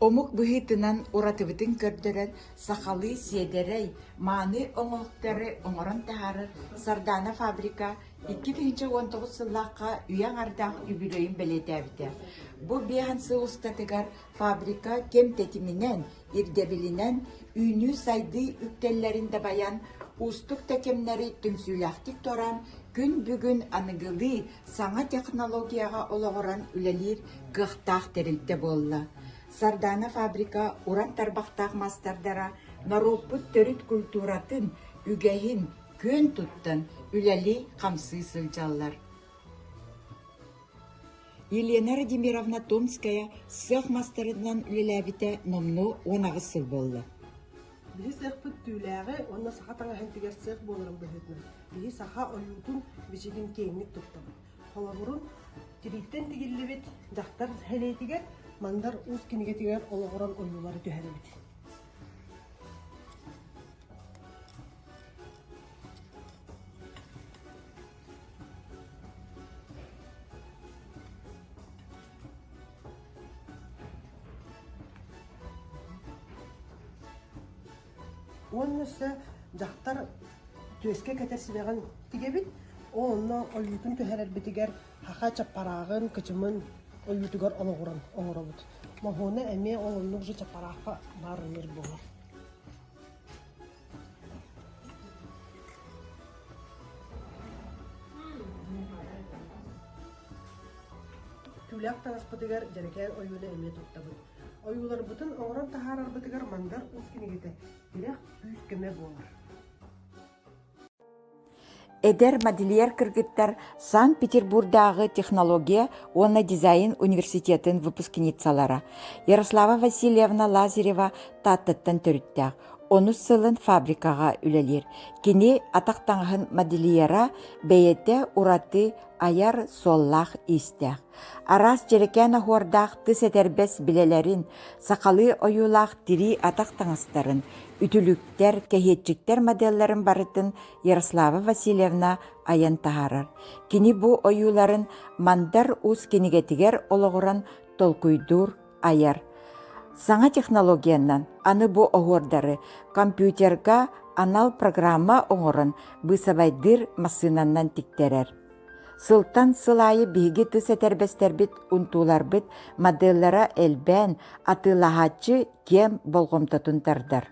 Омук быһыытынан уратыбытын көрдөрөр сахалыы сиэдэрэй, мааны оҥоһуктары оҥорон таһаарар Сардаана фабрика 2019 сыллаахха үйэ аҥардаах үбүлүөйүн бэлиэтээбитэ. Бу биэһэн сыл устатыгар фабрика кэм тэтиминэн, ирдэбилинэн үүнүү-сайдыы үктэллэрин дабайан, уустук да кэмнэри түмсүүлээхтик туораан, күн бүгүн аныгылыы саҥа технологияҕа олоҕуран үлэлиир кыахтаах тэрилтэ буолла. Сардаана фабрика уран тарбахтаах маастардара норуоппут төрүт культуратын, үгэһин күөн туттан үлэлии-хамсыы сылдьаллар. Елена Радимировна Томская сыах маастарынан үлэлээбитэ номнуо 18 сыл буолла. Биһи сыахпыт түүлээҕи уонна саха таҥаһын тигэр сыах буоларын быһыытынан биһи саха ойуутун бичигин киэҥник туттабыт. Холобурун, тирииттэн тигиллибит дьахтар сэлиэтигэр Мандар Уус кинигэтигэр олоҕуран ойуулары түһэрэбит. Уонна өссө дьахтар түөскэ кэтэр симэҕин тигэбит, ол онно ойуутун түһэрэрбитигэр саха чаппарааҕын, кычымын ойуутугар олоҕуран оҥоробут. Моһуона эмиэ ол оннук же чаппараахха баар ыныр буолар. Түүлээх таҥаспытыгар дьэрэкээн ойууну эмиэ туттабыт. Ойууларбытын оҥорон таһаарарбытыгар Мандар Уус кинигэтэ тирэх күүс-көмө буолар. Эдэр модельер кыргыттар Санкт-Петербурдааҕы технология уонна дизайн университетын выпускницалара Ярослава Васильевна Лазарева Тааттаттан төрүттээх, онус сылын фабрикаҕа үлэлиир. Кини атах таҥаһын модельера бэйэтэ ураты айар суоллаах-иистээх. Араас дьэрэкээн оһуордаах тыс этэрбэс билэлэрин, сахалыы ойуулаах тирии атах таҥастарын, үтүлүктэр, кэһиэччиктэр моделларын барытын Ярослава Васильевна айан таһаарар. Кини бу ойууларын Мандар Уус кинигэтигэр олоҕуран толкуйдуур, айар. Саҥа технологиянан аны бу оһуордары компьютерга анал программа оҥорон быысабайдыыр массыынанан тиктэрэр. Сылтан сыл аайы биһиги тыс этэрбэстэрбит, унтууларбыт моделлара элбээн, атыылаһааччы киэҥ болҕомтотун тардар.